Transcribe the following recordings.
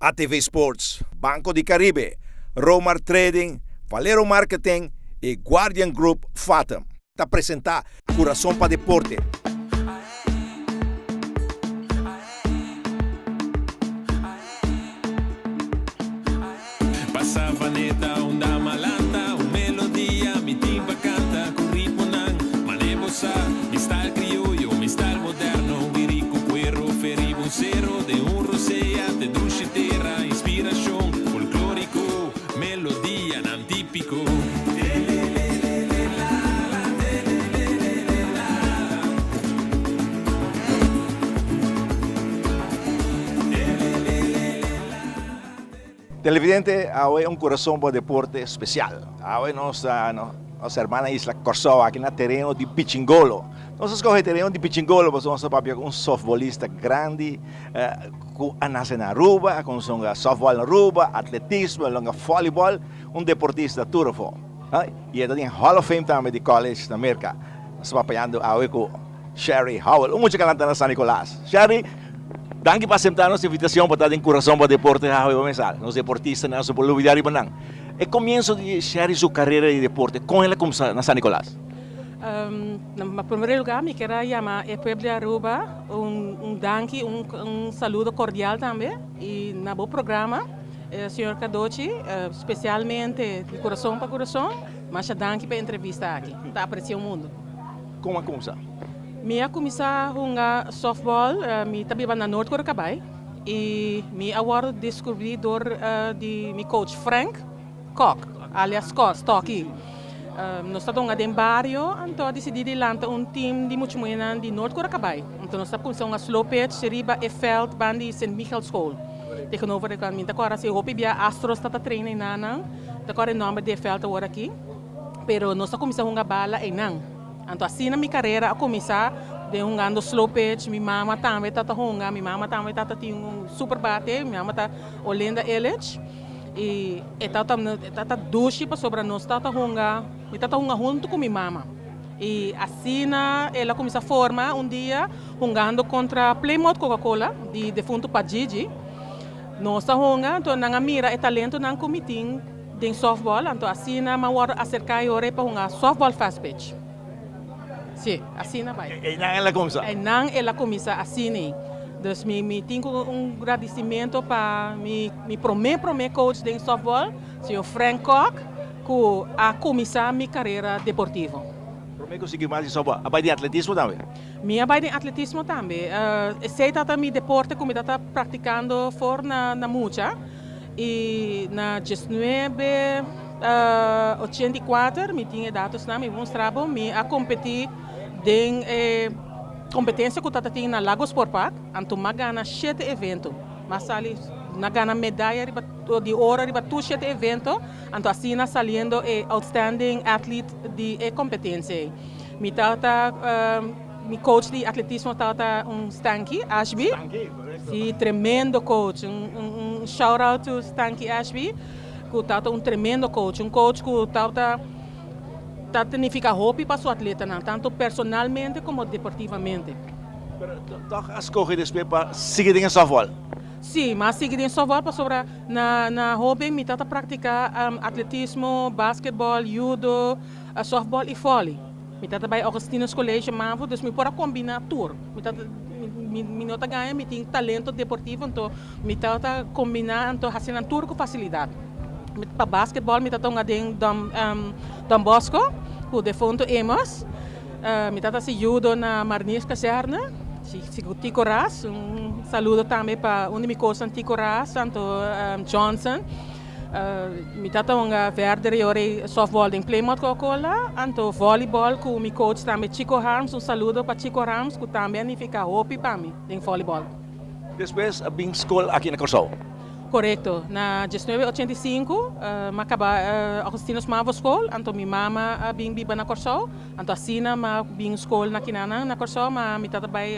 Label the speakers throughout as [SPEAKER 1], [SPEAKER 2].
[SPEAKER 1] ATV Sports, Banco di Caribe, Romar Trading, Valero Marketing y Guardian Group Fatum ta presenta Curason pa Deporte. Televidente, awe un Kurason pa Deporte spesial. Awe nos ta na nos hermana isla Kòrsou, aki na tereno di Pichingolo. Nos a skohe tereno di Pichingolo pasobra nos ta papia ku un softbolista grandi ku a nase na Aruba, a kuminsá hunga softball na Aruba, atletismo, el hunga volleyball, un deportista tur afó. I e ta den Hall of Fame tambe di college na Merka. Nos ta papiando awe ku Sherry Howell, un mucha kalanta na San Nicolas. Sherry, danki pa aseptá nos invitashon pa ta den Kurason pa Deporte awe pa mesa. Nos deportistanan nos no por lubidá riba nan. E komienso di Sherry su karera di deporte, kon el a kumsa na San Nicolas?
[SPEAKER 2] Na primer lugar mi kier a yama e pueblo di Aruba un danki, un saludo cordial tambe y na bo programa señor Cadochi, specialmente di Curason pa Curason, masha danki pa e entrevista aki, ta aprecia un mundo.
[SPEAKER 1] Kon a kumsa?
[SPEAKER 2] Mi a kuminsá hunga softball, mi ta biba na Noord Curacabai y mi a wòrdu descubrí dor di mi coach Frank Kok, alias Kos, Toki. Nos ta hunga den bario, anto a disidí di lanta un team di mucha muhénan di Noord Curacabai. Anto nos ta kuminsá hunga slow pitch riba e veld ban di Sint Michiel School. Tegenover di mi ta kòrda si hopi bia Astros ta ta train einan, ta kòrda e nòmber di e veld awor aki. Pero nos a kuminsá hunga bala einan. Anto asina mi karera a kuminsá den hungando slow pitch. Mi mama tambe ta ta hunga, mi mama tambe ta ta tin un super bate, mi mama ta Olinda Illich. I e ta ta e ta ta dushi pasobra nos ta ta hunga, mi ta ta hunga huntu ku mi mama. I asina el a kuminsá forma un dia hungando kontra Plymouth Coca Cola di defuntu Pa Gigi. Nos a hunga, anto nan a mira e talentonan ku mi tin. Den softball, anto asina mi a wòrdu aserká e ora ei pa hunga softball fast pitch. Sí, asina bai.
[SPEAKER 1] Einan el a kuminsá?
[SPEAKER 2] Einan el a kuminsá, asina ei. Dus mi mi tin ku un gradisimentu pa mi mi promé promé coach den softball, señor Frank Kok, ku a kuminsá mi karera deportivo.
[SPEAKER 1] Promé ku sigui mas di softball, a bai den atletismo tambe?
[SPEAKER 2] Mi a bai den atletismo tambe. Esei tabata mi deporte ku mi tabata praktikando for na na mucha. I na diesnuebe 84, mi tin e datosnan, mi mustra bo, mi a kompetí den e kompetensia ku tabata tin na Lago Sport Park, anto m'a gana shete evento. M'a sali, m'a gana medaya riba di oro riba tur shete evento, anto asina saliendo e outstanding athlete di e kompetensia ei. Mi tabata. Mi coach di atletismo tabata un Stanky Ashby.
[SPEAKER 1] Stanky, correcto.
[SPEAKER 2] Si, tremendo coach. Un, un, un shout out to Stanky Ashby, ku tabata un tremendo coach. Un coach ku tabata ta significa hopi pa su atletanan, tanto personalmente como deportivamente.
[SPEAKER 1] Pero toch a scoge despues pa sigui den e softball?
[SPEAKER 2] Si, m'a sigui den softball pasobra na na hoben mi tabata practica atletismo, basketball, judo, softball y volley. Mi ta ta bai Augustinus College Mavo, dus mi por a kombiná tur. Mi ta mi mi no ta gaña, mi tin talento deportivo, anto mi ta ta kombiná anto hasi nan tur ku fasilidat. Mi pa basketbòl mi ta tonga den Don Don Bosco ku defunto Emos. Mi ta ta hasi judo na Marniers Kazerne si si ku Tico Ras. Un saludo tambe pa un di mi kosnan Tico Ras anto Johnson. Mi tata hunga verder y ora e softball den Plymouth Coca-Cola, anto volleyball cu mi coach tambe Chico Harms, un saludo pa Chico Harms cu tambe a nifica hopi pa mi den volleyball.
[SPEAKER 1] Despues a bin scol aki na Corsou.
[SPEAKER 2] Corecto, na diesnuebe ochenta i sinku m'a caba Augustinus Mavo school, anto mi mama a bin biba na Corsou, anto asina m'a bin scol na kinanan na Corsou, ma mi tata bay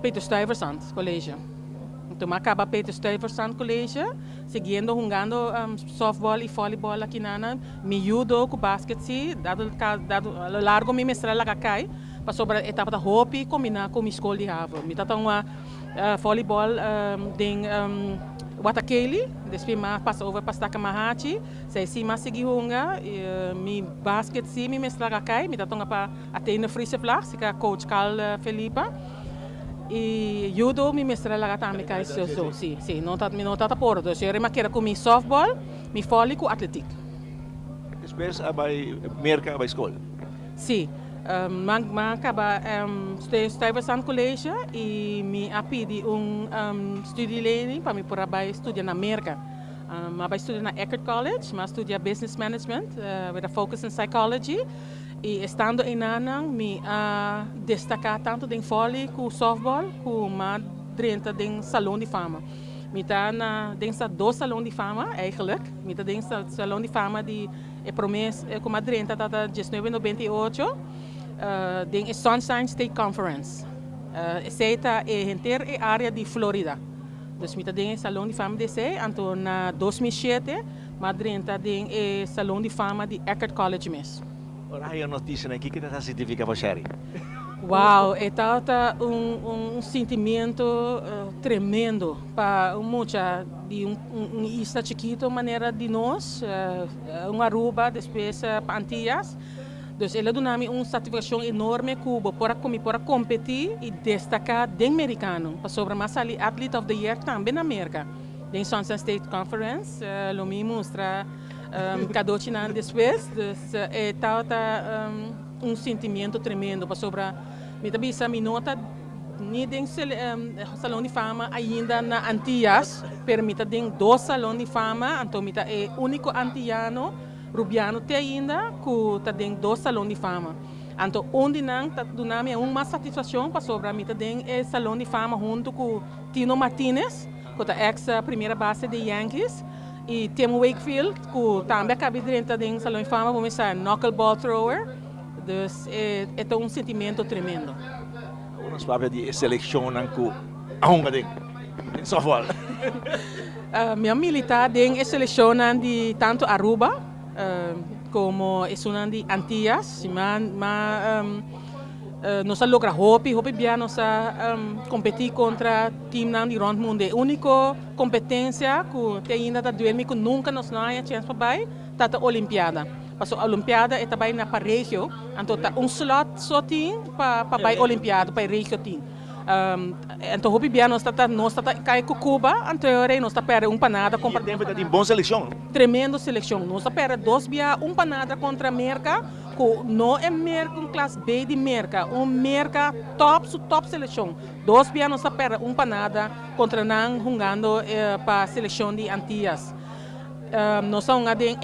[SPEAKER 2] Peter Stuyvesant College. Anto mi a kaba Peter Stuyvesant College, siguiendo hungando softball y volleyball aki nan. Mi judo cu basket si, dado dado a lo largo mi mester a laga cay, pasobra e tabata hopi combina cu mi school di havo. Mi tabata un Volleyball den Watakeli, despues mi a pasa over pa Stakamahati, esei si mi a sigui hunga. Mi basket si mi mester laga kai, mi ta tonga pa Athene Friese Vlag, si ka coach Carl Felipa. Y judo mi mester a laga tambe kai so so, si, si, no ta, mi no ta ta por. Dus mi a keda ku mi softball, mi volley ku atletiek.
[SPEAKER 1] Despues a bai Merka a bai skol?
[SPEAKER 2] Si, mi a kaba Stuyvesant College y mi a pidi un studielening pa mi por a bai studia na Merka. Mi a bai studia na Eckerd College, mi a studia Business Management with a focus in Psychology y estando einanan mi a destaca tanto den volley cu softball cu mi a drenta den Salon di Fama. Mi ta na den sa dos Salon di Fama eigenlijk, mi ta den Salon di Fama di E prome ku mi a drenta tabata 1998 den e Sunshine State Conference. Esei ta e henter e area di Florida. Dus mi ta den e Salon di Fama di esei. Anto na 2007 mi a drenta den e Salon di Fama di Eckerd College mes.
[SPEAKER 1] Ora haya notisianan kiko ta significa pa Sherry?
[SPEAKER 2] Wow, e tabata un sintimento tremendo pa un mucha di un isla chikito manera di nos, un Aruba, despues pa Antillas. Dus el a duna mi un satisfaccion enorme cu bo por a, cu mi por a competi y destaca den Mericano, pasobra mi a sali Athlete of the Year tambe na Merca, den Sunshine State Conference. Lo mi mustra cadochinan despues. Dus e tabata un sentimiento tremendo, pasobra mi ta bisa mi no ta ni den Salon di Fama ainda na Antillas, pero mi ta den dos Salon di Fama, anto mi ta e unico Antillano, Rubiano te ainda, cu ta den dos Salon di Fama. Anto un di nan ta duna mi aun mas satisfaccion pasobra mi ta den e Salon di Fama hunto cu Tino Martinez, cu ta ex primera base di Yankees, y Tim Wakefield, cu tambe a caba di drenta den Salon di Fama, bo mester sa knuckleball thrower. Dus e ta un sentimento tremendo.
[SPEAKER 1] Awor nos papia di e seleccionnan cu a hunga den softball.
[SPEAKER 2] Mi a milita den e seleccionnan di tanto Aruba como esunnan di Antillas. Ma nos a logra hopi, hopi bia nos a competi contra teamnan di rond mundo. E unico competencia cu te ainda ta duel mi cu nunca nos no a haya chance pa bay ta ta Olimpiada. Pasobra Olimpiada e ta bai na pa regio, anto ta un slot so tin pa pa bai Olimpiada, pa e regio tin. Anto hopi bia nos ta ta nos ta ta kai ku Cuba, anto e ora ei nos ta perde un panada kontra.
[SPEAKER 1] E tempu ta tin bon selekshon.
[SPEAKER 2] Tremendo selekshon. Nos a perde dos bia un panada kontra Merka, ku no e Merka un klas B di Merka, un Merka top su top selekshon. Dos bia nos a perde un panada kontra nan hungando pa selekshon di Antias. Nos a hunga den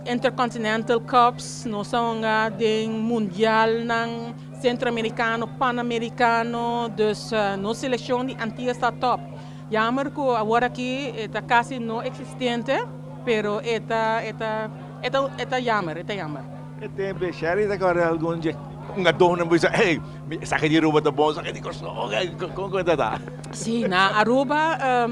[SPEAKER 2] Intercontinental Cups, nos a hunga den Mundialnan Centroamericano, Panamericano, dus nos seleccion di Antillas ta top. Jammer cu awor aki e ta casi no existente, pero e ta e ta e ta e ta jammer, e ta jammer.
[SPEAKER 1] E tempo Sherry ta corda algun dje hungadónan bo bisa, hey, esaki di Aruba ta bon, esaki di Kòrsou, kon ku e ta ta?
[SPEAKER 2] Sí, na Aruba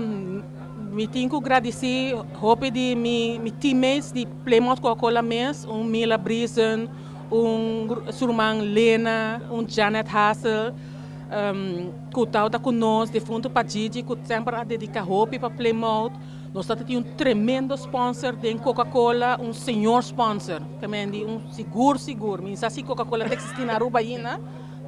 [SPEAKER 2] Mi tin ku gradisí hopi di mi mi teammates di Plymouth Coca-Cola mes, un Mila Briesen, un su ruman Lena, un Janet Hassel, ku tabata ku nos, defuntu pa Gigi ku semper a dediká hopi pa Plymouth. Nos tabata tin un tremendo sponsor den Coca-Cola, un señor sponsor, ta mendi un sigur sigur, mi sa si Coca-Cola ta eksistí na Aruba ainda,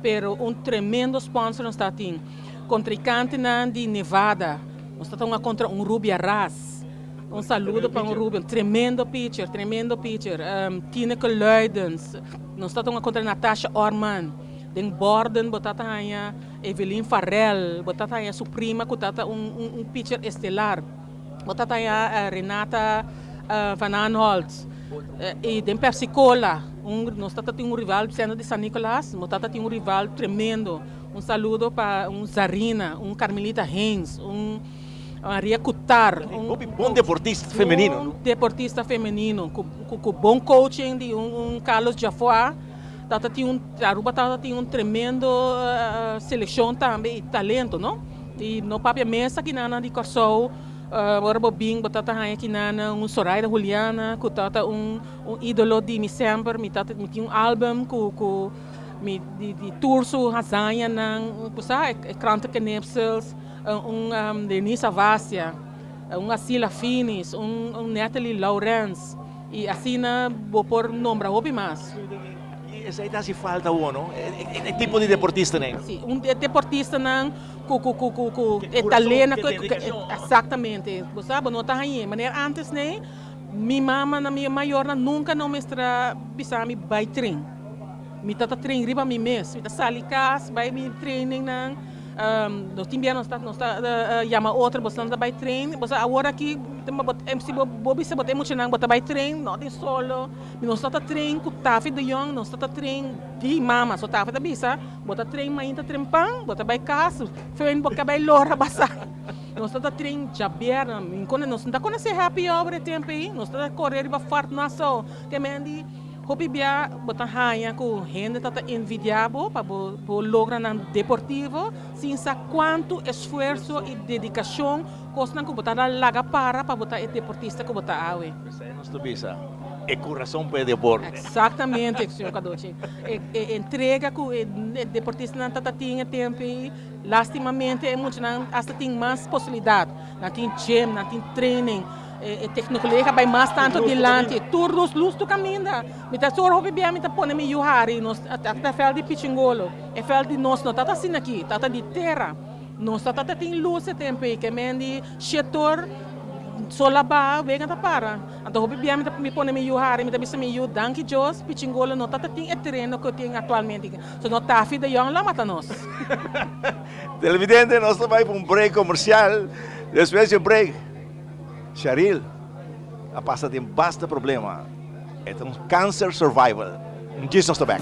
[SPEAKER 2] pero un tremendo sponsor nos tabatin. Kontrikantenan di Nevada. Nos ta hunga kontra un Rubia Ras. Un saludo pa un Rubia, un tremendo pitcher, tremendo pitcher. Tineke Luidens. Nos ta hunga kontra Natasha Orman. Den borden bo ta ta haña Evelyn Farrell, bo ta ta haña su prima ku ta ta un un pitcher estelar. Bo ta ta haña Renata van Aanholt. I den Pepsi Cola, un nos ta ta tin un rival siendo di San Nicolas, bo ta ta tin un rival tremendo. Un saludo pa un Zarina, un Carmelita Haynes, un Maria Cutar.
[SPEAKER 1] Un hopi bon deportista femenino.
[SPEAKER 2] Un deportista femenino cu cu bon coaching di un un Carlos Jafoa. Tata tin un Aruba tata tin un tremendo seleccion tambe y talento no. Y no papia mes aki nan di Corsou ora bo bin bo tata haña kinan un Soraida Juliana cu tata un un idolo di mi semper. Mi tata mi tin un album cu cu. Mi di di tur su hazañanan, bo sa, e krantenknipsels, un Denise Avacia, un Asila Finis, un Natalie Laurens y asina bo por nombra hopi mas.
[SPEAKER 1] Y esey ta haci falta awor, no? E tipo di deportistanan.
[SPEAKER 2] Si, un deportistanan cu cu cu cu cu e talento, exactamente. Bo sa, bo no ta hañ'e. Manera antes ne, mi mama na mi mayornan nunca no mester a bisa mi bay train. Mi ta ta train riba mi mes. Mi ta sali cas bay mi trainingnan. Nos tin bia nos ta nos ta yama otro bosnan ta bay train. Bo sa awor aki si bo bo bisa bo ta e muchanan bo ta bay train no tin solo. Mi nos ta ta train ku Taffy de Jong nos ta ta train di mama. So Taffy ta bisa bo ta train mainta trempan bo ta bay cas fen bo ke bay lora basa. Nos ta ta train djabièrnè. Mi nos no ta konosé happy hour e tempo ei. Nos ta ta kore riba Fort Nassau. Te men di. Hopi bia bo ta haña ku hende ta ta envidiá bo pa bo bo logranan deportivo sin sa kuantu esfuerso i dedikashon, kosnan ku bo ta laga para pa bo ta e deportista ku bo ta awe.
[SPEAKER 1] P'esei nos ta bisa, e kurason pa e deporte.
[SPEAKER 2] Eksaktamente, señor Cadochi. E e entrega ku e deportistanan ta ta tin e tempu ei, lastimamente e muchanan asta tin mas posibilidat. Nan tin gym, nan tin training. E tecnologia a bay mas tanto dilanti. Tur luz, luz tur caminda. Mi ta sur hopi bia mi ta pone mi yu hari. Nos ta ta veld di Pichingolo. E veld di nos no ta asina aki. Ta ta di tera. Nos ta ta tin luz e tempo ey. Ke men di shetor sol a baha wega ta para. Anto hopi bia mi ta mi pone mi yu hari. Mi ta bisa mi yu danki Dios Pichingolo no ta ta tin e tereno cu tin actualmente. So no Taffy de Jong lo mata nos.
[SPEAKER 1] Televidente nos ta bay pa un break comercial. Despues di e break. Sharil a pasa den basta problema. E ta un cancer survival. Djis nos ta bek.